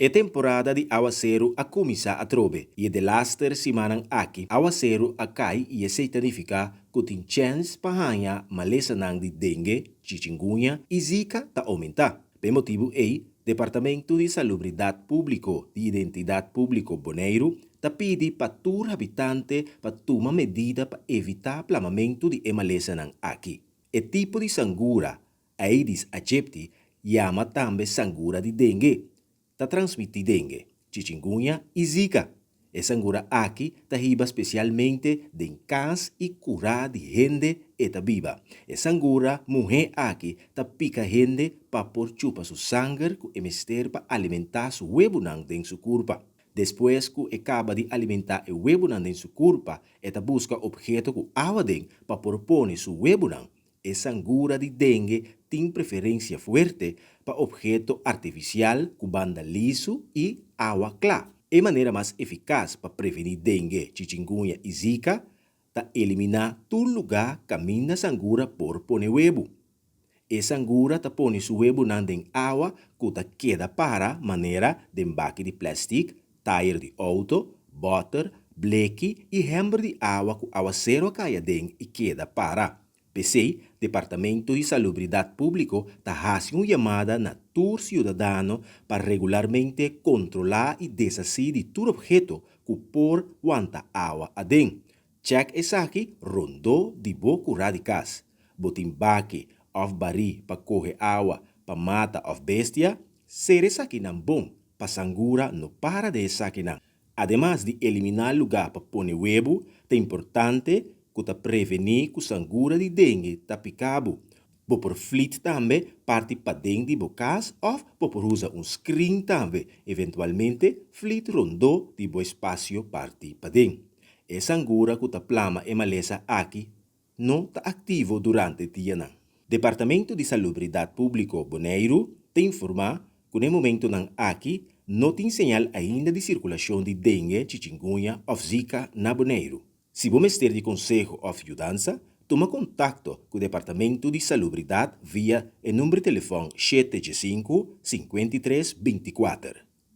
E temporada di awaseru a kuminsá atrobe i e delaster simannan aki awaseru a kai i esei ta nifiká ku tin chèns pa haña malesanan di dengue, chikungunya i zika ta oumentá. Pa e motibu ei, Departamento di Salubridat Públiko di Identidat Públiko Boneiru ta pidi pa tur habitante pa tuma medida pa evitá plamamentu di e malesanan aki. E tipo di sangura, Aedes aegypti, yama tambe sangura di dengue, ta transmití dengue, chikungunya i zika. E sangura aki ta hiba spesialmente den kas i kurá di hende e ta biba. E sangura muhé aki ta pika hende pa por chupa su sanger ku e mester pa alimentá su webunan den su kurpa. Despues ku e kaba di alimentá e webunan den su kurpa, e ta buska opheto ku awa den pa por pone su webunan. E sangura di dengue tin preferensia fuerte pa opheto artifisial ku banda lisu i awa kla. E manera mas efikas pa prevení dengue, chikungunya i zika ta eliminá tur lugá kaminda sangura por pone webu. E sangura ta pone su webunan den awa ku ta keda para manera den baki di plèstik, tayer di outo, bòter, bleki i hèmber di awa ku awaseru a kai aden i keda para. P'esei, Departamento di Salubridat Públiko ta hasi un yamada na tur siudadano pa regularmente kontrolá i deshasí di tur opheto ku por wanta awa aden. Chèk esaki rondó di bo kurá di kas. Bo tin baki òf barí pa kohe awa pa mata òf bestia? Sera esakinan bon pa sangura no para den esakinan. Ademas di eliminá lugá pa pone webu, ta importante ku ta prevení ku sangura di dengue ta pika bo. Bo por flit tambe parti paden di bo kas òf bo por usa un skrin tambe, eventualmente flit rondó di bo espasio parti paden. E sangura ku ta plama e malesa aki no ta aktivo durante dianan. Departamento di Salubridat Públiko Boneiru ta informá ku na e momentonan aki no tin señal ainda di sirkulashon di dengue, chikungunya òf zika na Boneiru. Si bo mester di konseho òf yudansa, tuma kontakto ku Departamento di Salubridat via e number di telefòn 7 5 53 24.